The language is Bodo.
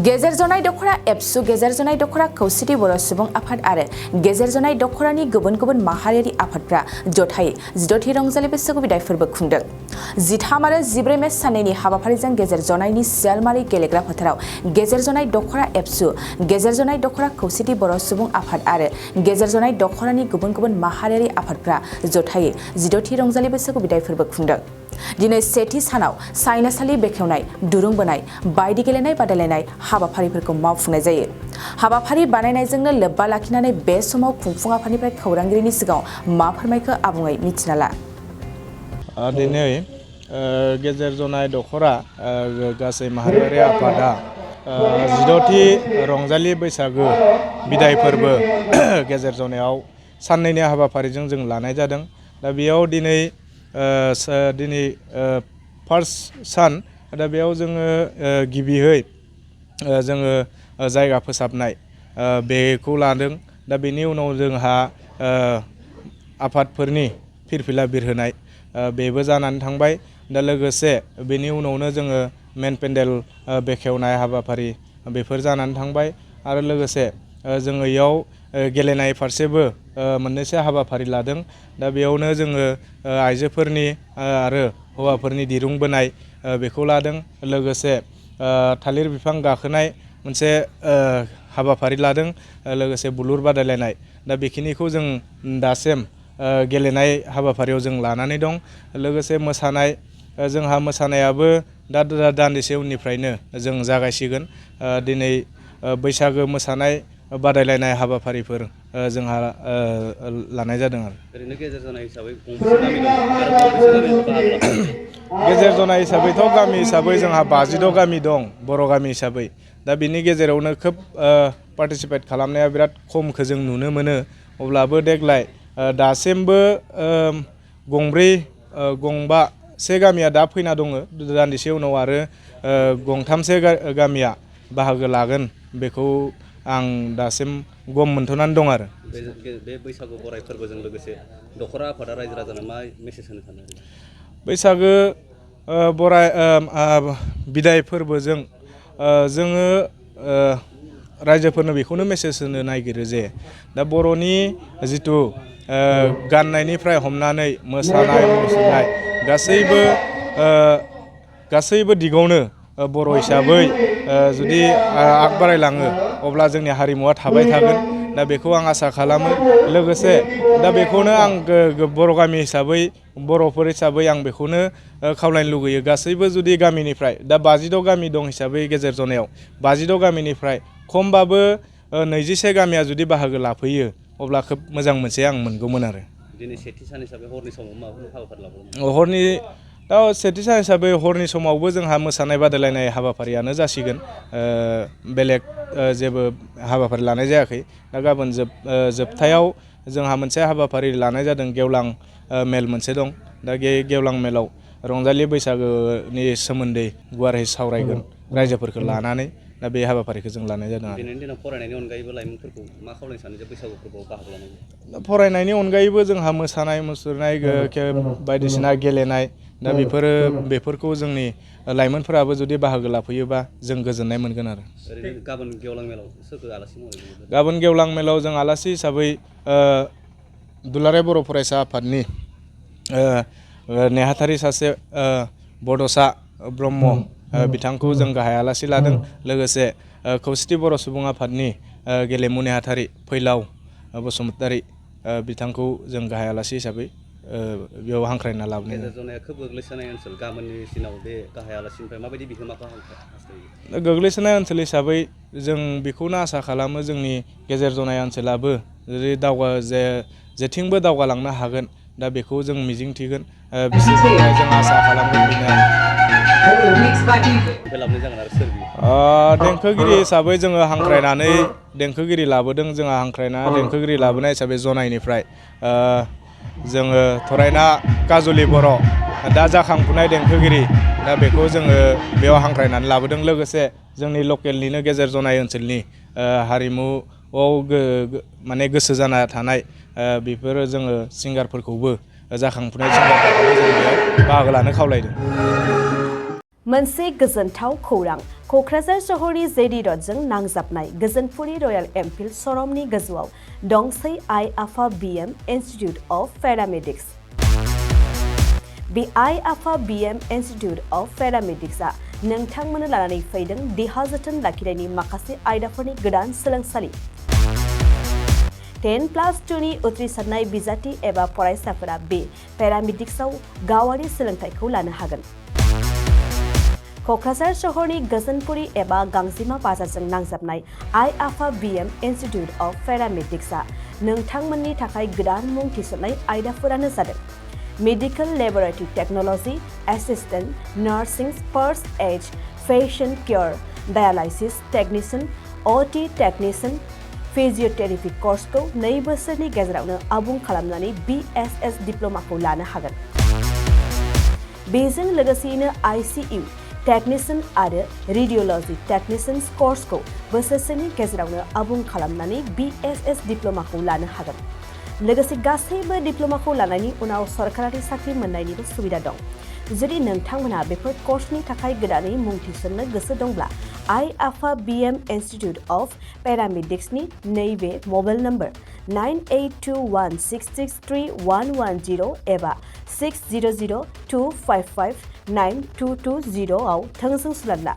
गेजेर जनाय दखरा एबसु गेजेर जनाय दखरा खौसेथि बर' सुबुं आफाद आरो गेजेर जनाय दखरानि गुबुन गुबुन माहारियारि आफादफ्रा जथायै 16थि रंजालि बैसागु बिदाय फोरबो खुंदों। 13 आरो 14 मे साननैनि हाबाफारिजों गेजेर जनायनि सियालमारि गेलेग्रा फोथाराव गेजेर जनाय दखरा एबसु गेजेर जनाय दखरा खौसेथि बर' सुबुं आफाद आरो गेजेर जनाय दखरानि गुबुन गुबुन माहारियारि आफादफ्रा जथायै 16थि रंजालि बैसागु बिदाय फोरबो खुंदों। दिनै सेथि सानाव साइनासालि बेखेवनाय, दुरुं बोनाय, बायदि गेलेनाय बादायलायनाय हाबाफारिफोरखौ मावफुंनाय जायो। हाबाफारि बानायनायजोंनो लोब्बा लाखिनानै बे समाव खुंफुं आफादनिफ्राय खौरांगिरिनि सिगाङाव मा फोरमायखो आबुङै मिथिना ला। दिनै गेजेर जनाय दखरा गासै माहारियारि आफादा 16थि रंजालि बैसागो बिदाय फोरबो गेजेर जनायाव साननैनि हाबाफारिजों जों लानाय जादों। दा बेयाव दिनै फार्स्ट सान, दा बेयाव जोङो गिबियै जोङो जायगा फोसाबनाय बेखौ लादों। दा बेनि उनाव जोंहा आफादफोरनि फिरफिला बिरहोनाय बेबो जानानै थांबाय। दा लोगोसे बेनि उनावनो जोङो मेन पेन्डेल बेखेवनाय हाबाफारि बेफोर जानानै थांबाय। आरो लोगोसे जोङो इयाव गेलेनाय फारसेबो मोननैसो हाबाफारि लादों। दा बेयावनो जोङो आइजोफोरनि आरो हौवाफोरनि दिरुं बोनाय बेखौ लादों। लोगोसे थालिर बिफां गाखोनाय मोनसे हाबाफारि लादों। लोगोसे बुलुर बादायलायनाय। दा बेखिनिखौ जों दासिम गेलेनाय हाबाफारियाव जों लानानै दं। लोगोसे मोसानाय, जोंहा मोसानायाबो दा दान्दिसे उननिफ्रायनो जों जागायसिगोन। दिनै बैसागो मोसानाय बादायलायनाय हाबाफारिफोर जोंहा लानाय जादों आरो। ओरैनो गेजेर जनाय हिसाबै गंबेसे गामि दं आरो गंबेसे गामिनिफ्राय बाहागो लाफैयो? गेजेर जनाय हिसाबैथ' गामि हिसाबै जोंहा 52 गामि दं बर' गामि हिसाबै। दा बिनि गेजेरावनो खोब पार्टिसिपेट खालामनाया बिराद खमखौ जों नुनो मोनो। अब्लाबो देग्लाय दासिमबो गंबासे गामिया दा फैना दङ। दान्दिसे उनाव आरो गंथामसे गामिया बाहागो लागोन, बेखौ आं दासिम गम मोनथ'नानै दं आरो। बे बैसागु बराय फोरबोजों लोगोसे दखरा आफादा रायजो राजानो मा मेसेज होनो सानो? बैसागो बराय बिदाय फोरबोजों जोङो रायजोफोरनो बेखौनो मेसेज होनो नागिरो जे दा बर'नि जिथु गाननायनिफ्राय हमनानै मोसानाय मुसुरनाय गासैबो दिगावनो बर' हिसाबै जुदि आग बारायलाङो अब्ला जोंनि हारिमुवा थाबाय थागोन। दा बेखौ आं आसा खालामो। लोगोसे दा बेखौनो आं बर' गामि हिसाबै, बर'फोर हिसाबै आं बेखौनो खावलायनो लुगैयो। गासैबो जुदि गामिनिफ्राय, दा 52 गामि दं हिसाबै गेजेर जनायाव 52 गामिनिफ्राय खमबाबो 21 गामिया जुदि बाहागो लाफैयो अब्ला खोब मोजां मोनसे आं मोनगौमोन आरो। दिनै सेथि सान हिसाबै हरनि समाव माबाफोर हाबाफारि लाबावगोन? सेथि सान हिसाबै हरनि समावबो जोंहा मोसानाय बादायलायनाय हाबाफारियानो जासिगोन। बेलेग जेबो हाबाफारि लानाय जायाखै। दा गाबोन जोबथायाव जोंहा मोनसे हाबाफारि लानाय जादों। गेवलां मेल मोनसे दं। दा गेवलां मेलाव रंजालि बैसागोनि सोमोन्दै गुवारै सावरायगोन रायजोफोरखौ लानानै। दा बे हाबाफारिखौ जों लानाय जादों आरो। दिनैनि दिनाव फरायनायनि अनगायैबो लाइमोनफोरखौ मा खावलायनो सानो जे बैसागु फोरबोआव बाहागो लानांगौ? फरायनायनि अनगायैबो जोंहा मोसानाय मुसुरनाय बायदिसिना गेलेनाय, दा बेफोरखौ जोंनि लाइमोनफोराबो जुदि बाहागो लाफैयोबा जों गोजोननाय मोनगोन आरो। ओरैनो गाबोन गेवलां मेलाव सोरखौ आलासि महरै? गाबोन गेवलां मेलाव जों आलासि हिसाबै दुलाराय बर' फरायसा आफादनि नेहाथारि सासे बड'सा ब्रह्म बिथांखौ जों गाहाय आलासि लादों। लोगोसे खौसेथि बर' सुबुं आफादनि गेलेमु नेहाथारि फैलाव बसुमतारी बिथांखौ जों गाहाय आलासि हिसाबै बेयाव हांख्रायना लाबोनाय जादों। गेजेर जनाया खोब गोग्लैसोनाय ओनसोल। गाबोननि दिनाव बे गाहाय आलासिनिफ्राय माबायदि बिहोमाखौ हास्थायो? गोग्लैसोनाय ओनसोल हिसाबै जों बेखौनो आसा खालामो जोंनि गेजेर जनाय ओनसोलाबो जुदि जेथिंबो दावगालांनो हागोन। दा बेखौ जों मिजिंथिगोन। बिसोरनिफ्राय जों आसा खालामगोन बेनो। देंखोगिरि हिसाबै जोङो हांख्रायनानै देंखोगिरि लाबोदों। जोंहा हांख्रायना देंखोगिरि लाबोनाय हिसाबै जनायनिफ्राय जोङो थरायना काजलि बर' दा जाखांफुनाय देंखोगिरि, दा बेखौ जोङो बेयाव हांख्रायनानै लाबोदों। लोगोसे जोंनि लकेलनिनो गेजेर जनाय ओनसोलनि हारिमुआव माने गोसो जाना थानाय बेफोरो जोङो सिंगारफोरखौबो जाखांफुनाय सिंगारफोरखौबो जों बेयाव बाहागो लानो खावलायदों। मोनसे गोजोनथाव खौरां क'क्राझार सहरनि जेडि रडजों नांजाबनाय गोजोनपुरि रयेल एनफिल्ड श'रुमनि गोजौआव दंसै आइ आफा बिएम इन्स्टिटिउट अफ पेरामेडिक्स। बे आइ आफा बिएम इन्स्टिटिउट अफ पेरामेडिक्सआ नोंथांमोननो लानानै फैदों देहा जोथोन लाखिनायनि माखासे आयदाफोरनि गोदान सोलोंसालि। 10+2नि उथ्रिसारनाय बिजाथि एबा फरायसाफोरा बे पेरामेडिक्सआव गावारि सोलोंथाइखौ लानो हागोन। क'क्राझार सहरनि गोजोनपुरि एबा गांजिमा बाजारजों नांजाबनाय आइ आफा बिएम इन्स्टिटिउट अफ पेरामेडिक्सआ नोंथांमोननि थाखाय गोदान मुं थिसननाय आयदाफोरानो जादों medical laboratory technology, assistant nursing, first aid, patient care, dialysis technician, OT technician, physiotherapy कर्सखौ 2 बोसोरनि गेजेरावनो आबुं खालामनानै BSS डिप्ल'माखौ लानो हागोन। बेजों लोगोसेयैनो ICU टेक्निशियान आरो रेडियोल'जि टेक्निशियान कर्सखौ बोसोरसेनि गेजेरावनो आबुं खालामनानै BSS डिप्ल'माखौ लानो हागोन। लोगोसे गासैबो डिप्ल'माखौ लानायनि उनाव सरकारि साख्रि मोननायनिबो सुबिदा दं। जुदि नोंथांमोनहा बेफोर कर्सनि थाखाय गोदानै मुं थिसननो गोसो दंब्ला आइ आफा बिएम इन्स्टिटिउट अफ पेरामेडिक्सनि नैबे मबाइल नम्बर 9821663110 एबा 6002559220 आव थोंजों सुलाद ला।